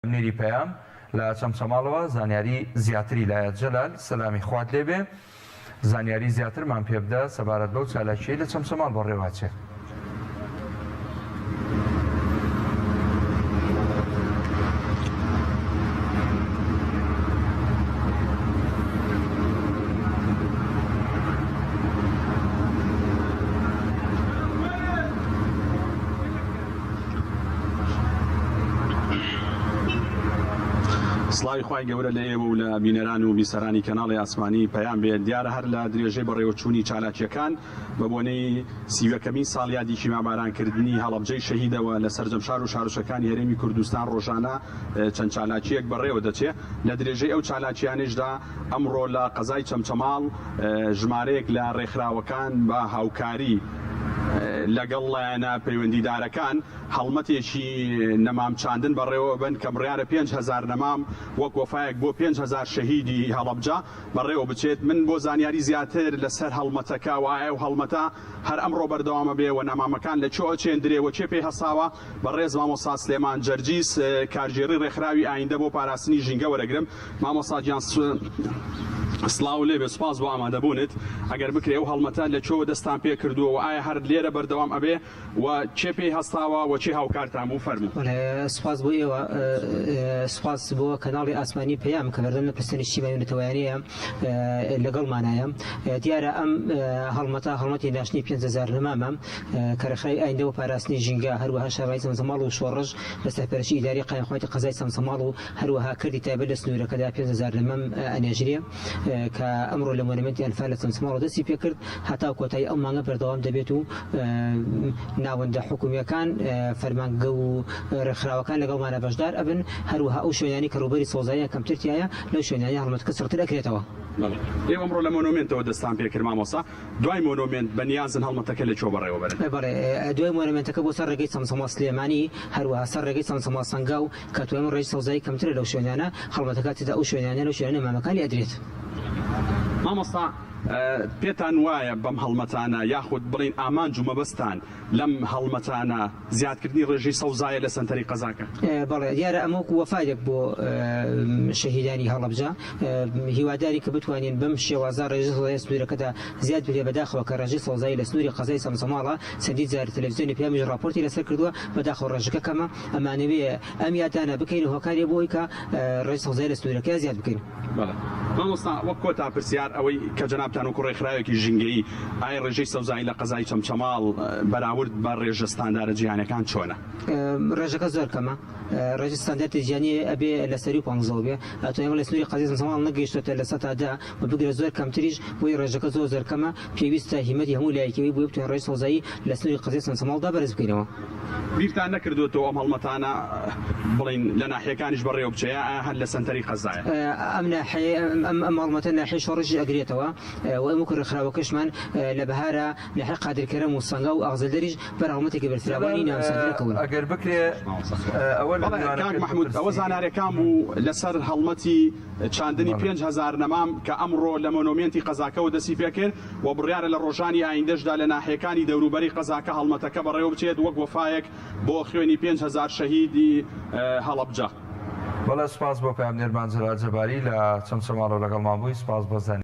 پەیامنێری پەیام لە چەمچەماڵەوە زانیاری زیاتری لایە. جەلال سەلامی خوات لێبێ زانیاری زیاترمان پێبدە سەبارەت بەو چالاکیەی لە چەمچەماڵ بەڕێوەئەچێت. سڵاوی خوای گەورە لە ئێوە و لە بینەران و بیسەرانی کەناڵی ئاسمانی پەیام بێت. دیارە هەر لە درێژەی بەڕێوەچوونی چالاکییەکان بە بۆنەی سیویەکەمین ساڵیادی کیمیابارانکردنی هەڵەبجەی شەهیدەوە لە سەرجەم شار و شارۆچکەکانی هەرێمی کوردستان ڕۆژانە چەند چالاکییەک بەڕێوە دەچێ. لە درێژەی ئەو چالاکییانەیشدا ئەمڕۆ لە قەزای چەمچەماڵ ژمارەیەک لە ڕێکخراوەکان بە هاوکاری لەگەڵ لایەنە پەیوەندیدارەکان هەڵمەتێکی نەمام چاندن بەڕێوەبەن کە بڕیارە 5000 نەمام وەک وەفایەک بۆ 5000 شەهیدی هەڵەبجە بەڕێوە بچێت. من بۆ زانیاری زیاتر لەسەر هەڵمەتەکە و ئایا ئەو هەڵمەتە هەر ئەمڕۆ بەردەوامە بێ و نەمامەکان لە کوێ ئەچێندرێ و کێ پێی هەستاوە بەڕێز مامۆستا سلێمان جەرجیس کارگێڕی ڕێکخراوی ئایندە بۆ پاراستنی ژینگە وەرەگرم. مامۆستا گیان سڵاو لێبێ سوپاس بۆ ئامادەبوونت. ئەگەر بکرێ ئەو هەڵمەتە لە کوێوە دەستتان پێ کردووە و ئایا هەر لێرە بەردەوام ئەبێ و کێ پێی هەستاوە و کێ هاوکارتان بوو فەرموو. بەڵێ سوپاس بۆ ئێوە سوپاس بۆ کەناڵی ئاسمانی پەیام کە بەردەم لە پرسە نیشتیمانی و نەتەوەیانەیە لەگەڵمانایە دیارە ئەم هەڵمەتە هەڵمەتی ناشتنی 5000 نەمامە کە ڕێکخراوی ئایندە بۆ پاراستنی ژینگە هەروەها شارەوانی چەمچەماڵ و شۆڕش بە سەرپەرشتی ئیداری قایمقامیەتی قەزای چەمچەماڵ و هەروەها کەرتی تایبەت لە سنوورەکەدا 5000 نەمام ئەنێژرێ کە ئەمڕۆ لە مۆنەمێنتی ئەنفال لە چەمچەماڵەوە دەستی پێکرد هەتا کۆتایی ئەو مانگە بەردەوام دەبێت و ناوەندە حکومییەکان، فەرمانگە و ڕێکخراوەکان لەگەڵمانە بەشدار ئەبن، هەروەها ئەو شوێنانەی کە ڕووبەری سەوزاییان کەمتر تیایە، لەو شوێنانە هەڵمەتەکە چڕتر ئەکرێتەوە. بەڵێ. ئێوە ئەمڕۆ لە مۆنۆمێنتەوە دەستتان پێکرد مامۆستا، دوای مۆنۆمێنت بە نیازن هەڵمەتەکە لە کوێ بەڕێوە بەرن؟ بەڵێ. دوای مۆنۆمێنتەکە بۆ سەر ڕێگەی چەمچەماڵ سلێمانی، هەروەها سەر ڕێگەی چەمچەماڵ سەنگاو کە توانای ڕێژەی سەوزایی کەمترە لەو شوێنانە، هەڵمەتەکە ئەچێتە ئەو شوێنانە، لەو شوێنانە مامەکانی ئەدرێت. مامۆستا پێتان وایە بەم هەڵمەتانە یاخود بڵێین ئامانج و مەبەستتان لەم هەڵمەتانە زیادکردنی ڕێژەی سەوزایە لە سەنتەری قەزاکە؟ بەڵێ دیارە ئەمە وەکو وەفایەک بۆ شەهیدانی هەڵەبجە هیوادارین کە بتوانین بەم شێوازە ڕێژەی سەوزایی لە سنوورەکەدا زیاد بکرێت بەداخەوە کە ڕێژەی سەوزایی لە سنووری قەزای چەمچەماڵە چەندین جار تەلەفزیۆنی پەیامیش ڕاپۆرتی لەسەر کردووە بەداخەوە ڕێژەکە کەمە ئەمانەوێ ئەم یادانە بکەین هۆکارێ بۆ ئەوەی کە ڕێژەی سەوزایی لە سنوورەکەیا زیاد بکەین. بەڵێ مامۆستا وەک کۆتا پرسیار ئەوەی کە جەنابتان وەکو ڕێکخراوێکی ژینگەیی ئایا ڕێژەی سەوزایی لە قەزای چەمچەماڵ بەراورد بە ڕێژە ستاندارە جیهانیەکان چۆنە؟ ڕێژەکە زۆر کەمە ڕێژەی ستاندارتی جیهانی ئەبێ لە سەروی پانزەوە بێ ئەتوانین بڵێین سنووری قەزای چەمچەماڵ نەگەیشتۆتە 10% و بگرە زۆر کەمتریش بۆیە ڕێژەکە زۆر زۆر کەمە پێویستە هیمەتی هەموو لایەکی بۆیە بتوانین ڕێژەی سەوزایی لە سنووری قەزای چەمچەماڵدا بەرز بکەینەوە. بیرتان نەکردۆتەوە ئەم هەڵمەتانە بڵێین لە ناحیەکانیش بەڕێوە بچێ یا ئایا هەر لە سەنتەری قەزایە؟ ئەم ناحیەیە ئەم ئەم هەڵمەتە ناحیەی شۆڕشیش ئەگرێتەوە و ئێمە وەکو ڕێکخراوەکەشمان لە بەهارا ناحیەی قادرکەرەم و سەنگاو و ئاغزەلدەریش بەر هەڵمەتێکی بەرفراوانی جەلال ناوسەنتەر ئەکەون. ئەگەر بکرێ ئەوە لە بەڵێ کاک میوانەکەت مەحمود ئەوە بپرسی. زانیاریەکان بوو لەسەر هەڵمەتی چاندنی بەڵێ. 5000 نەمام کە ئەمڕۆ لە مۆنۆمێنتی قەزاکەوە دەستی پێکرد و بڕیارە لە ڕۆژانی ئایندەشدا لە ناحیەکانی دەوروبەری قەزاکە هەڵمەتەکە بەڕێوەبچێت وەک وەفایەک بۆ خوێنی 5000 شەهیدی هەڵەبجە. بەڵێ سوپاس بۆ پەیامنێرمان جەلال جەباری لە چەمچەماڵەوە لەگەڵمان بووی سوپاس بۆ زانیاریەکانت.